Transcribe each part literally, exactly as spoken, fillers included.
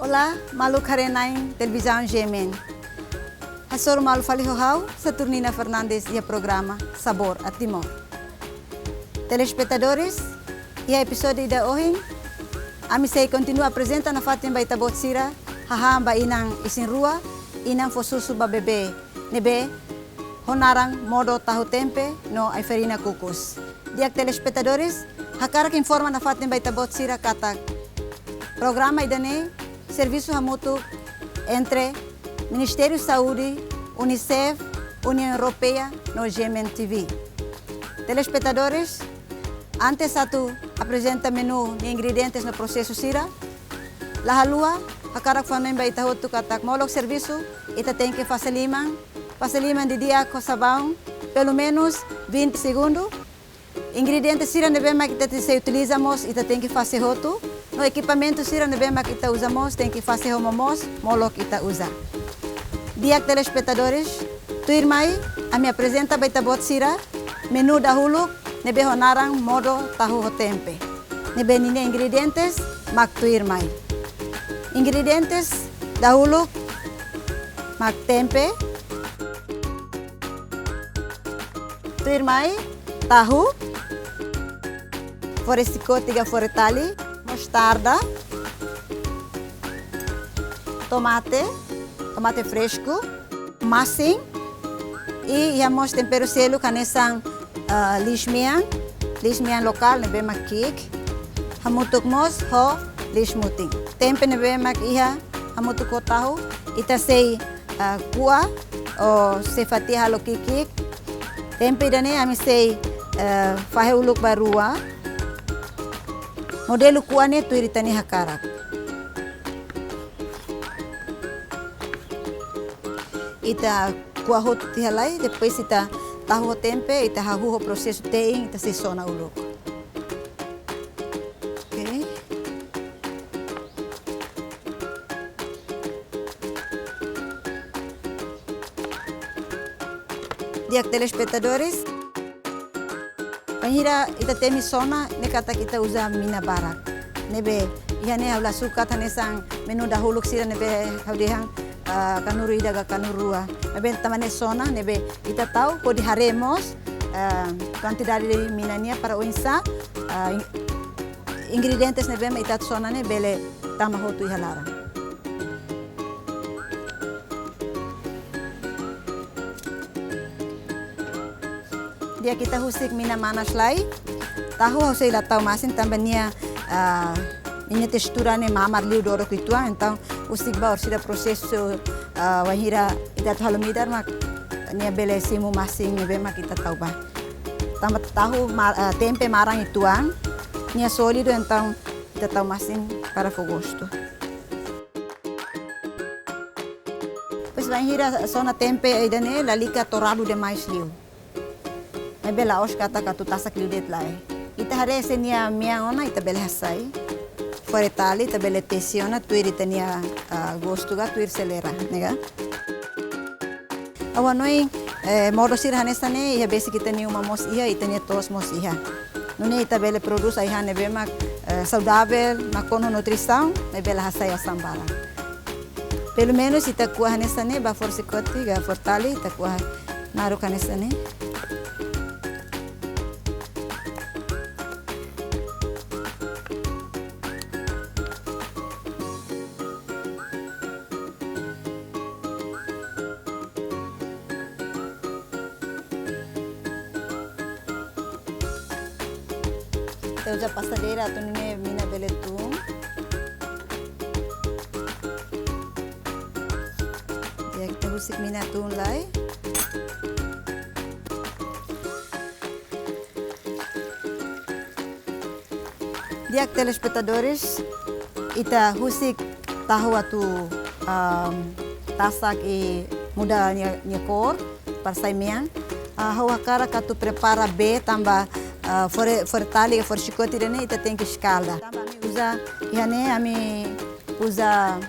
Olá, maluk haree-na'in televizaun G M N. Hasoru malu fali ho ha'u, Saturnina Fernandes, iha programa Sabor a Timor. Telespetadores, iha epizódiu ida ohin, ami sei kontinua aprezenta nafatin ba ita-boot sira hahán ba inan isin-rua, inan fó susu ba bebé, ne'ebé ho naran modo tahu tempe no ai-farina kukus. Di'ak telespetadores, hakarak informa nafatin ba ita-boot sira katak programa ida-ne'e servisu hamutuk entre Ministériu Saúde, UNICEF, Uniaun Europeia no G M N T V. Telespetadores, antes atu aprezenta menu nia ingredientes no prosesu sira, la haluha hakarak fó-hanoin ba ita hotu katak molok servisu, ita tenke fase liman, fase liman didi'ak ho sabaun, pelumenus vinte segundu. Ingredientes sira ne'ebé mak ita sei utiliza mós, ita tenke fase hotu. No ekipamentu sira ne'ebé mak ita uza mós, tenke fase ho momoos, molok ita uza. Di'ak telespetadores, tuirmai, ami aprezenta ba ita-boot sira menu dahuluk ne'ebé ho naran modo tahu ho tempe. Ne'ebé ninia ingredientes mak tuirmai. Ingredientes dahuluk mak tempe. Tuirmai, tahu, fore-xikote ka fore-tali, mostarda, tomate, tomate fresku, masin, i iha mós temperu seluk hanesan, ah, liis-mean, liis-mean lokál ne'ebé mak ki'ik, hamutuk mós ho liis-mutin. Tempe ne'ebé mak iha hamutuk ho tahu, ita sei, ah, ko'a, ou sei fatia halo ki'ik-ki'ik. Tempe ida-ne'e ami sei, ah, fahe uluk ba rua. Modelu ko'a ne'e tuir ita-nia hakarak. Ita ko'a hotu tiha lai, depois ita tahu ho tempe, ita hahú ho prosesu te'in, ita sei sona uluk. Oke. Di'ak telespetadores, bainhira ita temi sona, ne'e katak ita uza mina barak. Ne'ebé, iha ne'e ha'u la sukat hanesan menu dahuluk sira ne'ebé ha'u dehan, ah, kanuru ida ka kanuru rua. Ne'ebé tanba ne'e sona, ne'ebé ita tau, hodi haree mós, ah, kuantidade de mina nian para oinsá, ah, in-, ingredientes ne'ebé mak ita atu sona ne'e bele tama hotu iha laran. Di'ak, ita husik mina manas lai. Tahu ha'u sei la tau masin tanba nia, ah, nia testura ne'e mamar liu dodok uitoan, entaun husik ba orsida prosesu, ah, bainhira ita atu halo midar mak nia bele simu masin ne'ebé mak ita tau ba. Tanba tahu ma-, ah, tempe maran uitoan, nia sólidu, entaun ita tau masin para fó gostu. Depois bainhira sona tempe ida-ne'e lalika toradu demais liu. Ne'ebé la'ós katak atu tasak liu de'it lae. Ita haree se nia mean ona ita bele hasai. Fore-tali ita bele tesi ona tuir ita-nia, ah, gostu ka tuir selera, ne'e ka? Ha'u hanoin, eh, modo sira hanesan ne'e, iha besik ita-nia uma mós iha, ita-nia to'os mós iha. Nune'e ita bele prodús ai-han ne'ebé mak, eh, saudavel, nakonu nutrisaun, ne'ebé la hasai osan barak. Pelumenus ita ko'a hanesan ne'e, ba fore-xikote ka fore-tali, ita ko'a naruk hanesan ne'e. Ita uza pasadeira atu nune'e mina bele tun. Di'ak, ita husik mina tun lai. Di'ak telespetadores, ita husik tahu atu, am, tasak i muda nia, nia kór, para sai mean. Ah, ha'u hakarak atu prepara bee tanba, ah, fore, fore-tali, fore-xikote ida-ne'e ita tenke eskalda. Tanba ami uza, iha ne'e ami uza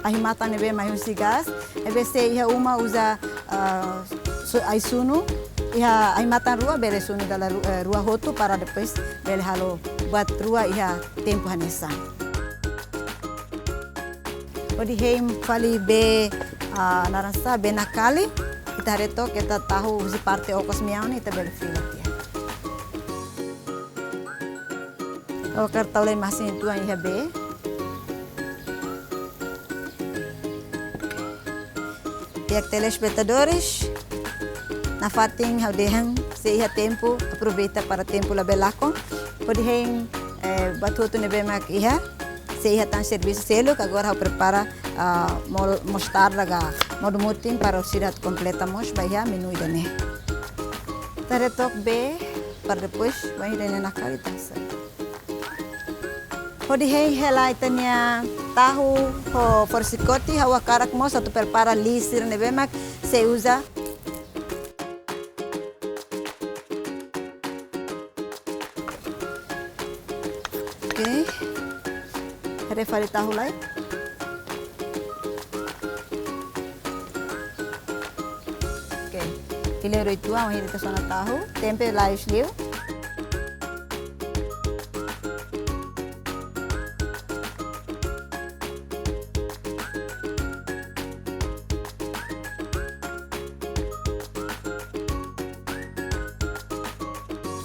ahi-matan ne'ebé mai husi gás, ne'ebé se iha uma uza, ah, su-, ai-sunu, iha ahi-matan rua bele sunu dala ru-, eh, rua hotu para depois bele halo buat rua iha tempu hanesan. Hodi hein fali bee, ah, naran sá, bee nakali, ita haree took, ita tahu husi parte okos nian, ita bele fila tiha. Ha'u hakarak tau lai masin uitoan iha bee. Di'ak, telespetadores, nafatin ha'u dehan, se iha tempu, aproveita para tempu labele lakon. Hodi hein, eh, buat hotu ne'ebé mak iha, se iha tan servisu seluk, agora ha'u prepara, ah, mol-, mostarda ka modo mutin para orsida atu kompleta mós ba iha menu ida-ne'e. Ita haree took bee, para depois, ba ida-ne'e nakali ita hasai. Hodi hein hela ita-nia tahu ho fore-xikote, ha'u hakarak mós atu prepara liis sira ne'ebé mak sei uza. Oke. Haree fali tahu lai. Oke. Kleur uitoan, hodi ita sona tahu. Tempe lais liu.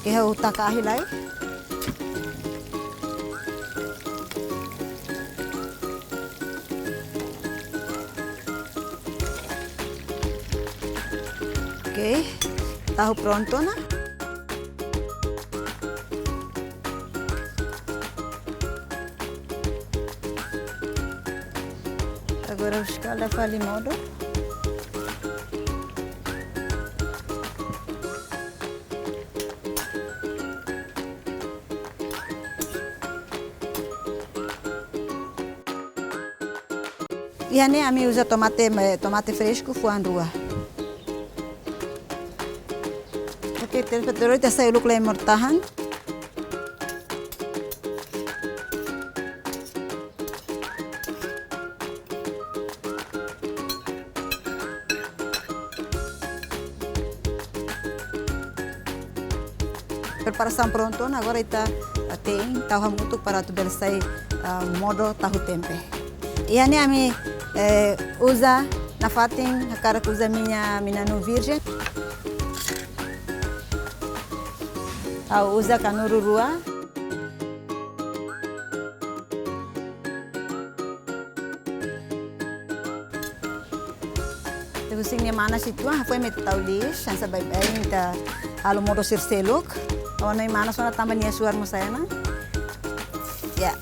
Oke, ha'u taka ahi lai. Oke, tahu prontu ona. Agora eskala fali modo. Iha ne'e ami uza tomate, eh, tomate fresku fuan rua. Oke, telespetadór, ita hasai uluk lai modo-tahan. Preparasaun prontu ona, agora ita, ah, te'in, tau hamutuk para atu bele sai, ah, modo tahu tempe. Iha ne'e ami, eh, uza nafatin, hakarak uza mina, mina nuu virjen. Ha'u uza kanuru rua. Ita husik nia manas uitoan, foin mak ita tau liis, hanesan baibain ita halo modo sira seluk. Ha'u hanoin manas ona tanba nia suar mós sai ona. Ya.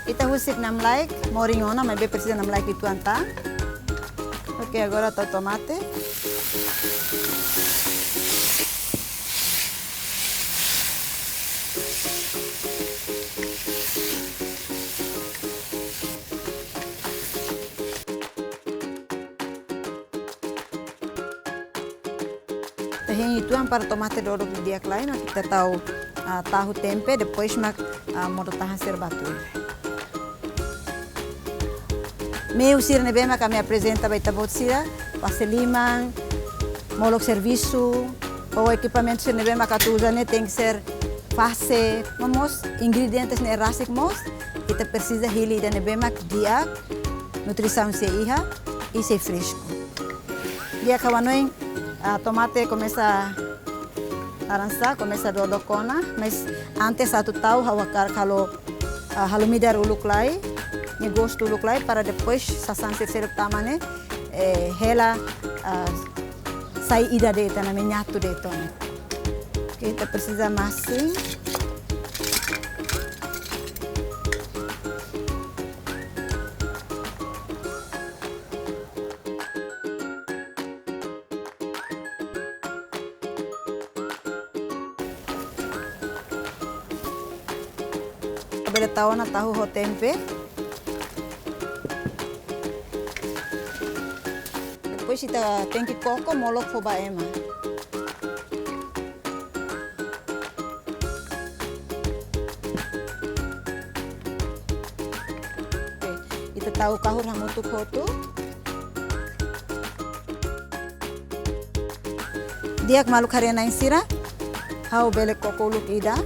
Ita husik namlaik, morin ona, maibé presiza namlaik uitoan tan. Oke, agora tau tomate. Ita hein uitoan para tomate dodok didi'ak lai, mak ita tau, ah, tahu tempe, depois mak, ah, modo-tahan sira bá tuir. Meiu sira ne'ebé mak ami aprezenta ba ita-boot sira, fase liman, molok servisu, ou ekipamentu sira ne'ebé mak atu uza ne'e tenke ser fase, no mós ingredientes ne'e rasik mós, ita presiza hili ida ne'ebé mak di'ak, nutrisaun sei iha, i sei fresku. Di'ak, ha'u hanoin, ah, tomate komesa naran sá, komesa dodok ona, mas antes atu tau ha'u hakarak halo, ah, halo midar uluk lai, nia gostu uluk lai, para depois sasán sira seluk tama ne'e, eh, hela, ah, sai ida de'it ona, menyatu de'it ona. Oke, ita presiza masin. Bele tau ona tahu ho tempe. Depois ita tenke koko molok fó ba ema. Oke, ita tau kahur hamutuk hotu. Di'ak maluk haree-na'in sira, ha'u bele koko uluk ida.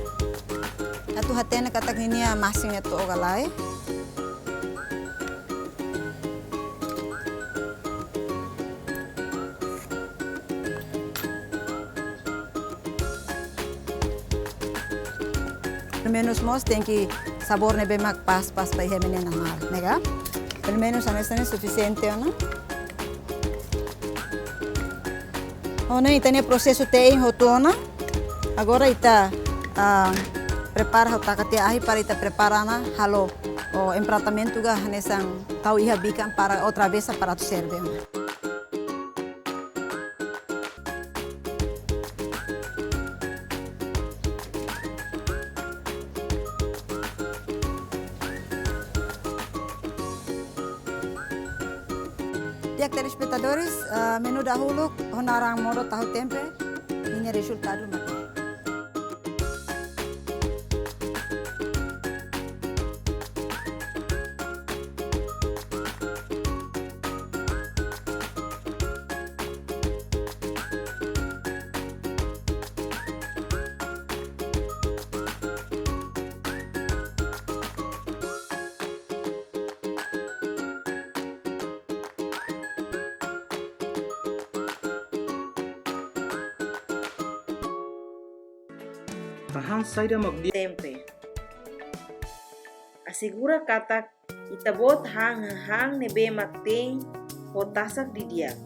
Atu Atu hatene katak ninia masin ne'e to'o ka lae. Pelumenus mós tenke sabór ne'ebé mak pas, pas ba iha ema nia nanál, ne'e ka? Pelumenus hanesan ne'e sufisiente ona. Ona ita-nia prosesu te'in hotu ona. Agora ita, ah, prepara, ha'u taka tiha ahi para ita prepara ona halo, o, empratamentu ka hanesan tau iha bikan para outra vez para atu serve ona. Di'ak telespetadores, eh, menu dahuluk ho naran modo tahu tempe, ninia rezultadu mak ne'e. Hahán saida mak di'ak? Tempe. Asegura katak ita-boot han hahán ne'ebé mak te'in ho tasak didi'ak.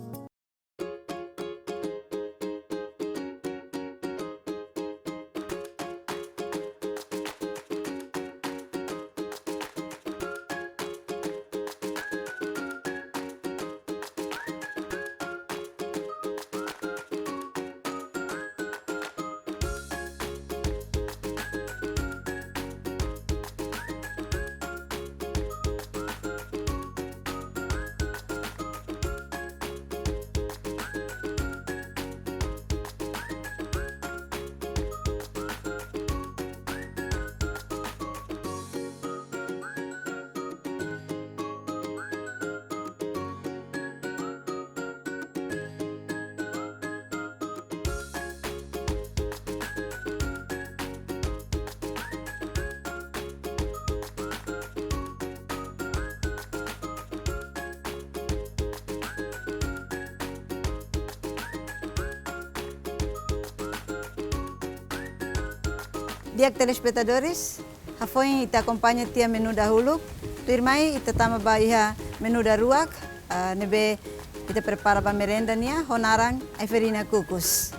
Di'ak telespetadores, hafoin ita akompaña tiha menu dahuluk, tuirmai ita tama ba iha menu daruak, ah, ne'ebé ita prepara ba merenda nian, ho naran ai-farina kukus.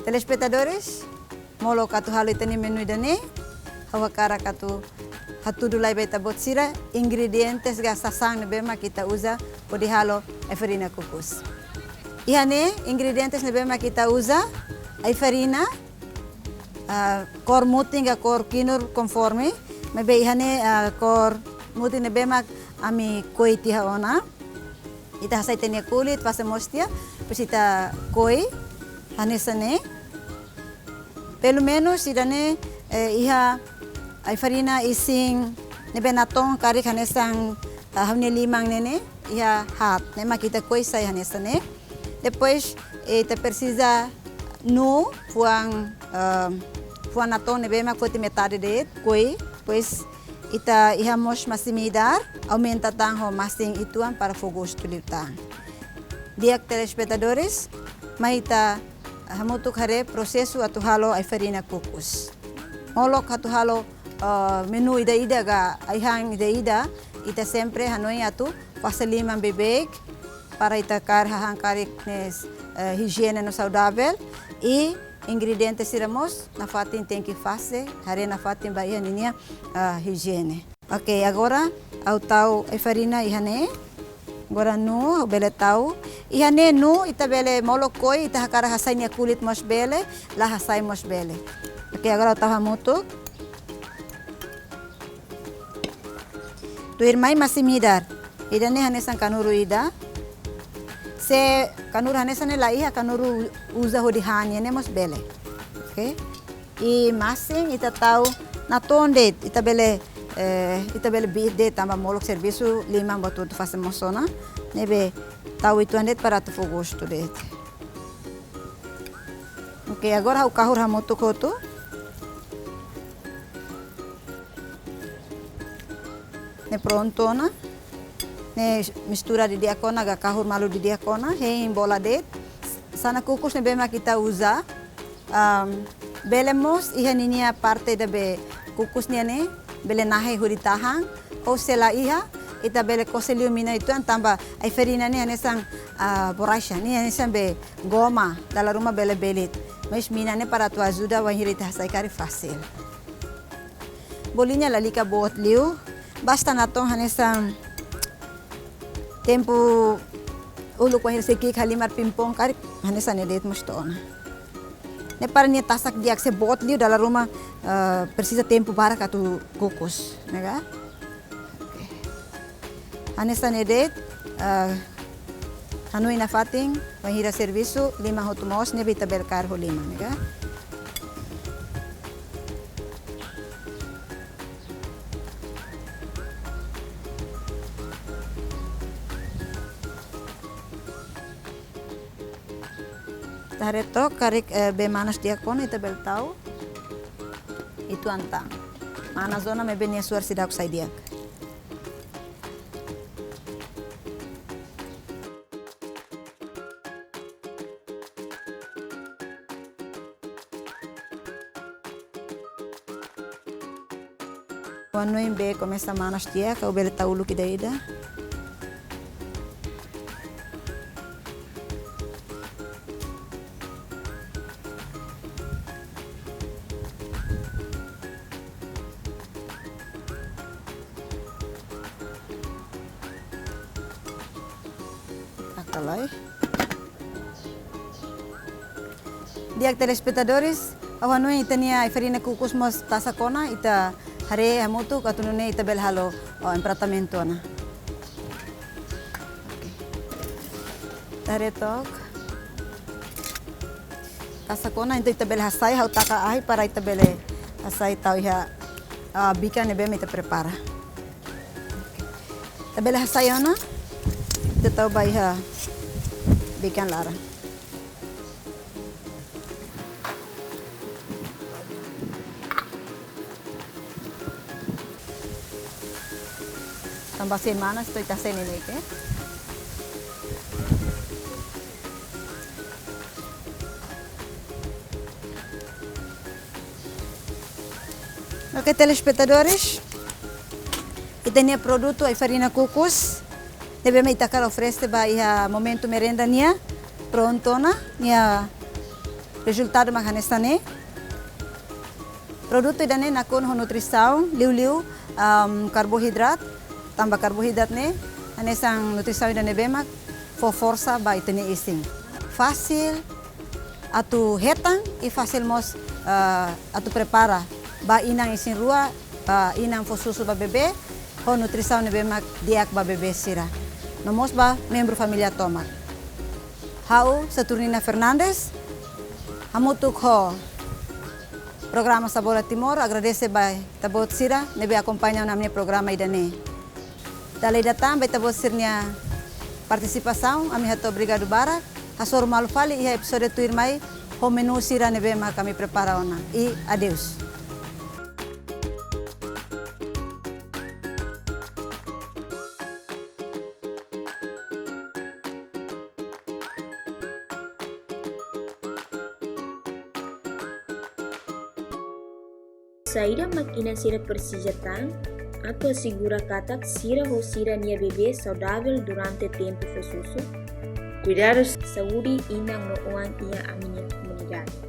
Telespetadores, molok atu halo ita-nia menu ida-ne'e, ha'u hakarak atu hatudu lai ba ita-boot sira ingredientes ka sasán ne'ebé mak ita uza hodi halo ai-farina kukus. Iha ne'e ingredientes ne'ebé mak ita uza, ai-farina, ah, kór mutin ka kór kinur konforme, maibé iha ne'e, ah, kór mutin ne'ebé mak ami koi tiha ona. Ita hasai ita-nia kulit, fase moos tiha, depois ita koi hanesan ne'e. Pelumenus ida-ne'e, eh, iha ai-farina isin ne'ebé natoon karik hanesan, ah, ha'u-nia liman ne'e ne'e, iha haat, ne'e mak ita koi sai hanesan ne'e. Depois, eh, ita presiza nuu, fuan, ah, fuan natoon ne'ebé mak foti metade de'it, koi, depois ita iha mós masin-midar, aumenta tan ho masin uitoan para fó gostu liután. Di'ak telespetadores, mai ita hamutuk haree prosesu atu halo ai-farina kukus. Molok atu halo, eh, menu ida-ida ka ai-han ida-ida, ita sempre hanoin atu fase liman beibeik, para ita kaer hahán karik ne'e, eh, ijiene no saudavel, i ingrediente sira mós nafatin tenke fase, haree nafatin ba iha ninia, ah, ijiene. Oke, agora ha'u tau ai-farina iha ne'e. Agora nuu, ha'u bele tau. Iha ne'e nuu, ita bele molok koi, ita hakarak hasai nia kulit mós bele, la hasai mós bele. Oke, agora ha'u tau hamutuk. Tuirmai masin-midar. Ida-ne'e hanesan kanuru ida. Se kanuru hanesan ne'e la iha, kanuru uza hodi han nian ne'e mós bele. Oke. I masin ita tau natoon de'it, ita bele, eh, ita bele biit de'it tanba molok servisu liman buat hotu fase moos ona. Ne'ebé tau uitoan de'it para atu fó gostu de'it. Oke, agora ha'u kahur hamutuk hotu. Ne'e prontu ona. Ne'e mistura didi'ak ona, ka kahur malu didi'ak ona, hein bola de'it. Sanan kukus ne'ebé mak ita uza, am, bele mós iha ninia parte ida be kukus nian ne'e, bele nahe hodi tahan, ou se la iha, ita bele kose liu mina uitoan tanba ai-farina ne'e hanesan, ah, borraxa, ne'e hanesan be goma, dala ruma bele belit. Mas mina ne'e para atu ajuda bainhira ita hasai karik fasil. Boliña lalika boot liu, basta natoon hanesan tempu uluk bainhira sei ki'ik halimar ping-pong karik, hanesan ne'e de'it mós to'o ona. Ne'e para nia tasak di'ak, se boot liu dala ruma, eh, presiza tempu barak atu kukus, ne'e ka? Oke. Hanesan ne'e de'it, eh, hanoin nafatin, bainhira servisu, liman hotu moos, ne'ebé ita bele kaer ho liman, ne'e ka? Ita haree took, karik, eh, bee manas di'ak ona, ita bele tau uitoan tan. Manas ona maibé nia suar seidauk sai di'ak. Ha'u hanoin bee komesa manas di'ak, ha'u bele tau uluk ida-ida. Taka lai. Di'ak telespetadores, ha'u hanoin ita-nia ai-farina kukus mós tasak ona, ita haree hamutuk atu nune'e ita bele halo, oh, empratamentu ona. Oke. Ita haree took. Tasak ona, entaun ita bele hasai, ha'u taka ahi para ita bele hasai tau iha, ah, bikan ne'ebé mak ita prepara. Ita bele hasai ona, ita tau ba iha bikan laran. Tanba sei manas, entaun ita hasai neineik. Oke, telespetadores, ita-nia produtu ai-farina kukus ne'ebé mak ita hakarak oferese ba iha momentu merenda nian, prontu ona, nia rezultadu mak hanesan ne'e. Produtu ida-ne'e nakonu ho nutrisaun, liuliu, am, karbohidrat, tanba karbohidrat ne'e hanesan nutrisaun ida ne'ebé mak fó forsa ba ita-nia isin. Fasil atu hetan i fasil mós, ah, atu prepara ba inan isin-rua, ba inan fó susu ba bebé, ho nutrisaun ne'ebé mak di'ak ba bebé sira. No mós ba membru família tomak. Ha'u Saturnina Fernandes, hamutuk ho programa Sabor Timor, agradese ba ita-boot sira ne'ebé akompaña ona ami-nia programa ida-ne'e. Dala ida tan ba ita-boot sira-nia partisipasaun, ami hato'o obrigadu barak, hasoru malu fali iha epizódiu tuirmai, ho menu sira ne'ebé mak ami prepara ona. I adeus. Saida mak inan sira presiza tan atu asegura katak sira ho sira-nia bebé saudavel durante tempu fó susu? Kuidadu saúde inan no oan iha ami-nia komunidade.